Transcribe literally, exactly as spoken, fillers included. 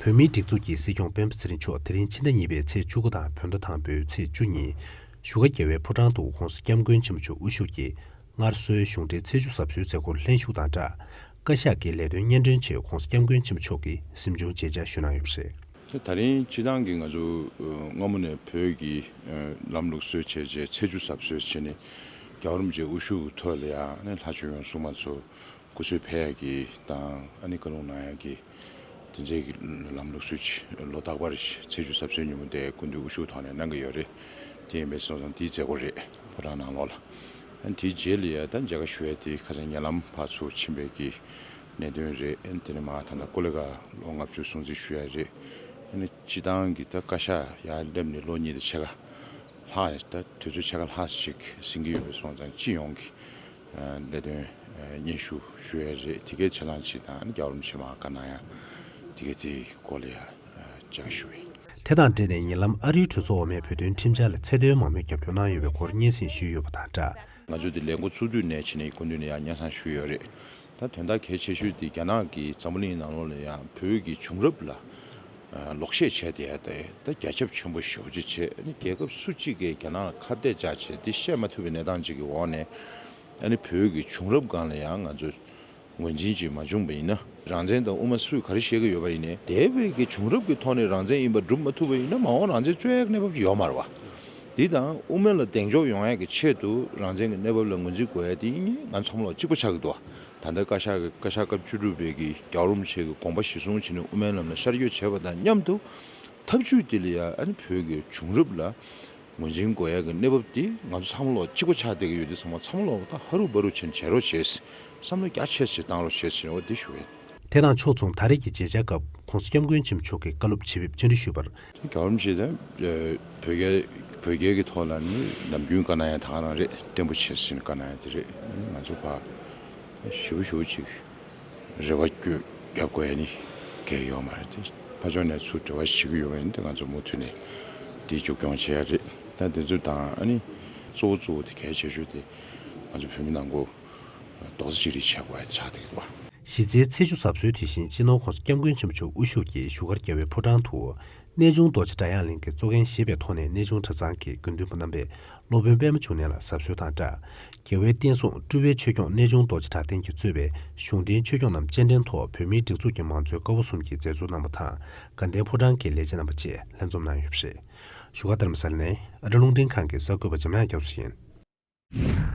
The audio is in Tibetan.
བོད་མིའི་སྒྲིག་འཛུགས་ཀྱི་སྲིད་སྐྱོང་སྤེན་པ་ཚེ་རིང་མཆོག་དེ་རིང་ཕྱི་ཟླ་གཉིས་པའི་ཚེས་བཅུ་དགུ་དང་བོད་ཟླ་དང་པོའི་ཚེས་བཅུ་ཉིན་བཞུགས་སྒར་རྒྱལ་བའི་ཕོ་བྲང་དུ་༸གོང་ས་༸སྐྱབས་མགོན་ཆེན་པོ་མཆོག་དབུ་བཞུགས་ཀྱིས་སྔར་སྲོལ་གཞུང་འབྲེལ་ཚེས་བཅུ་གཟབ་གསོལ་མཛད་སྒོར་ལྷན་ཞུགས་དང་སྦྲགས། བཀའ་ཤག་གི་ལས་དོན་སྙན་སྒྲོན་ཆེད་༸གོང་ས་༸སྐྱབས་མགོན་ཆེན་པོ་མཆོག་གིས་གཟིམ་ཆུང་མཇལ་བཅར་ཞུས་གནང་ཡོད་པ་རེད། ད་རིང་སྤྱི་བཏང་གི་ང་ཚོ་སྔ་མོ་ནས་བོད་ཀྱི་ལམ་ལུགས་སྲོལ་བྱས་རྗེས་ཚེས་བཅུ་གཟབ་གསོལ་བྱས་ནས་རྒྱལ་བ་རིན་པོ་ཆེ་དབུ་བཞུགས་ཐོག་ལ་ཡང་ལྷ་ཆོས་ཡོངས་སྲུང་མ་ཚོ་སྐུ་གསོལ་ཕེབས་ཡག་གི་དང་ཨ་ནི་བཀའ་ལུང་གནང་ཡག་གི་དེ་འདྲའི་གི་ལམ་ལུགས་སྲོལ་ལོ་རྟག་པར་ཚེས་བཅུ་གཟབ་གསོལ་ཉིན་མོ་དེ་སྐུ་མདུན་དབུ་བཞུགས་ཐོག་ནས་གནང་གི་ཡོད་རེད། དེ་ཡིན་པའི་སོང་ཙང་དེའི་མཛད་སྒོ་རེད་ཕོ་བྲང་ནང་ལོགས་ལ། ཨ་ནི་དེའི་རྗེས་ལ་ཡང་ད་མཇལ་ཁ་ཞུ་ཡག་དེ་ཁ་སང་ཉེ་ལམ་ཕར་ཚུར་ཕྱིན་པའི་གི་གནད་དོན་རེད། ཨ་ནི་དེ་ནས་མ་ད་ལྟ་ཀོ་ལི་གྷལ་ལོ་ལྔ་བཅུ་སྲུང་བརྩི་ཞུ་ཡག་རེད། ཨ་ནི་སྤྱི་བཏང་གི་ད་བཀའ་ཤག་ཡར་སླེབས་ནས་ལོ་གཉིས་དང་ཕྱེད་ཀ་ལྷག་ད་དུས་ཚོད་ཕྱེད་ཀ་ལྷག་ཞིག་ཟིན་གྱི་ཡོད་པའི་སོང་ཙང་སྤྱི་ཡོངས་ཀྱི་ལས་དོན་སྙན་ཞུ་ཞུ་ཡག་རེད། དེ་གའི་ཆ་ཚང་ཅིག་དང་རྒྱལ་བ་རིན་པོ་ཆེ་མར་བཀའ་གནང་ཡག་དེ་གའི་དེའི་སྐོར་ལ་ཡང་མཇལ་ཁ་ཞུ་ཡིན། དེ་དང་འབྲེལ་ནས་ཉེ་ལམ་ཨ་རིའི་གྲོས་ཚོགས་འོག་མའི་བོད་དོན་ཁྲིམས་འཆར་ལ་ཚད་མཐོའི་མང་མོས་རྒྱབ་སྐྱོར་གནང་ཡོད་པའི་སྐོར་སྙན་སེང་ཞུས་ཡོད་པ་དང་སྦྲགས། ང་ཚོ་དེ་ལས་འགོ་ཚུགས་དུས་ནས་བྱས་ནས་སྐུ་མདུན་ནས་ཡང་སྙན་སེང་ཞུས་ཡོད་རེད། ད་དོན་དག་གལ་ཆེ་ཤོས་དེ་རྒྱ་ནག་གིས་འཛམ་བུ་གླིང་ནང་ལོགས་ལ་ཡང་བོད་ཀྱི་བྱུང་རབས་ལ་ལོག་བཤད་བྱས་བསྡད་ཡ་དེ་ད་རྒྱ་ཁྱབ་ཆེན་པོ་ཞེ་པོ་ཅིག་བྱས། ཨ་ནི་རྒྱལ་ཁབ་སུ་གཅིག་གིས་རྒྱ་ནག་ལ་ཁ་གཏད་བཅག་བྱས་འདི་བཤད་མ་ཐུབ་པའི་གནས་སྟངས་ཅིག་གི་འོག་ནས། ཨ་ནི་བོད་ཀྱི་བྱུང་རབས་སྒང་ལ་ཡང་ང་ཚོས་ངོས་འཛིན་ཅིག་མ་བྱུང་བ་ཡིན་ན། རང་བཙན་དང་དབུ་མ་སུས་ག་རེ་བཤད་ཀྱི་ཡོད་པ་ཡིན་ནའི་འདས་པའི་གི་བྱུང་རབས་ཀྱི་ཐོག་ནས་རང་བཙན་ཡིན་པ་སྒྲུབ་མ་ཐུབ་པ་ཡིན་ན་མ་འོངས་རང་བཙན་རྩོད་ཡག་གནས་བབ་ཅིག་ཡོད་མ་རེད་བ། འདི་དང་དབུ་མ་ལ་གདེང་འཇོག་ཡོང་ཡག་གི་ཆེད་དུ་རང་བཙན་གྱི་གནས་བབ་ལ་ངོས་འཛིན་དགོས་ཡག་དེ་ཡིན་ནའི་ང་ཚོ་ཚང་མ་ལ་གཅིག་པ་ཆགས་ཀྱི་འདུག་བ། ད་ལྟ་བཀའ་ཤག་གི་བཀའ་ཤག་སྐབས་བཅུ་དྲུག་པའི་གི་རྒྱལ་བ་རིན་པོ་ཆེ་གི་དགོངས་པ་གཞིར་བཟུང་བྱས་ནས་དབུ་མའི་ལམ་ལ་ཤར་བསྐྱོད་བྱས་པ་དང་མཉམ་དུ་ཐབས་ཇུས་དེ་ལ་ཡང་ཨ་ནི་བོད་ཀྱི་བྱུང་རབས་ལ་ངོས་འཛིན་དགོས་ཡག་གི་གནས་བབ་འདི་ང་ཚོ་ཚང་མ་ལོག་གཅིག་པ་ཆགས་བསྡད་ཀྱི་ཡོད་དུས་ཚང་མ་ཚང་མ་ལོག་ད་ཧ་རུ་བ་རུ་བྱས་ནས་བྱེད་རོགས་བྱེད། བསམ་བློ་རྒྱ་ཆེ་ཆེ་བཏང་རོགས་བྱེད་ཟེར་བ་འདི་ཞུ་ཡིན། དེ་དང་ཕྱོགས་མཚུངས་ད་རེས་ཀྱི་མཇལ་བཅར་སྐབས་༸གོང་ས་༸སྐྱབས་མགོན་ཆེན་པོ་མཆོག་གིས་བཀའ་སློབ་ཇི་ཕེབས་བཅར་འདྲི་ཞུས་པར། རྒྱལ་བ་རིན་པོ་ཆེ་དང་བོད་རྒྱལ་བོད་རྒྱལ་གྱི་ཐོག་ལ་ནི་ནམ་རྒྱུན་བཀའ་གནང་ཡ་ད་ག་རང་རེད། བརྟན་པོ་བྱེད་ཟེར་ནས་བཀའ་གནང་ཡ་དེ་རེད། ང་ཚོ་ཕར་ཞེ་པོ་ཞེ་པོ་ཅིག་རེ་བ་བསྐྱོད་རྒྱབ་དགོས་ཡ་ནི་གལ་ཡོད་མ་རེད་དེ། ཕར་ཕྱོགས་ནས་ཚུར་འབྲེལ་བ་བྱེད་ཀྱི་ཡོད་པ་ཡིན་དེ་ང་ཚོ་མུ་མཐུད་ནས་དེ་མཇུག་སྐྱོང་བྱེད་ཡ་རེད། ད་དེ་ཚོ་དང་ཨ་ནི་གཙོ་བོ་གཙོ་བོ་དེ་གལ་ཆེ་ཤོས་དེ་ང་ཚོ་བོད་མི་ནང་ཁུལ་རྡོག་རྩ་གཅིག་སྒྲིལ་བྱེད་དགོས་ཡ་དེ་ཆགས་བསྡད་ཀྱི་འདུག་བ། གཞི་རྩའི་ཚེས་བཅུ་གཟབ་གསོལ་དེ་བཞིན་སྤྱི་ནོར་༸གོང་ས་༸སྐྱབས་མགོན་ཆེན་པོ་མཆོག་དབུ་བཞུགས་ཀྱིས་བཞུགས་སྒར་རྒྱལ་བའི་ཕོ་བྲང་དུ། གནས་ཆུང་རྡོ་རྗེ་གྲྭ་ཡང་གླིང་གི་གཙོ་འགན་བཞེས་པའི་ཐོག་ནས་གནས་ཆུང་གྲྭ་ཚང་གི་དགེ་འདུན་པ་རྣམ་པས་སློབ་དཔོན་པད་མ་འབྱུང་གནས་ལ་གཟབ་གསོལ་དང་སྦྲགས། རྒྱལ་བའི་བསྟན་སྲུང་སྤྲུལ་པའི་ཆོས་སྐྱོང་གནས་ཆུང་རྡོ་རྗེ་གྲགས་ལྡན་གྱིས་གཙོས་པའི་གཞུང་ལྡན་ཆོས་སྐྱོང་རྣམས་སྤྱན་འདྲེན་ཐོག་བོད་མིའི་སྒྲིག་འཛུགས་ཀྱི་མང་གཙོའི་ཀ་བ་གསུམ་གྱི་མཛད་གཙོ་རྣམ་པ་དང་དགའ་ལྡན་ཕོ་བྲང་གི་ལས་བྱེད་རྣམ་པ་བཅས་ལྷན་འཛོམས་གནང་ཡོད་པ་རེད། བཞུགས་སྒར་རྡ་རམ་ས་ལ་ནས་ཨ་རི་རླུང་འཕྲིན་ཁང་གི་གསར་འགོད་པ་འཇམ་དབྱངས་རྒྱ་མཚོ་ཡིན།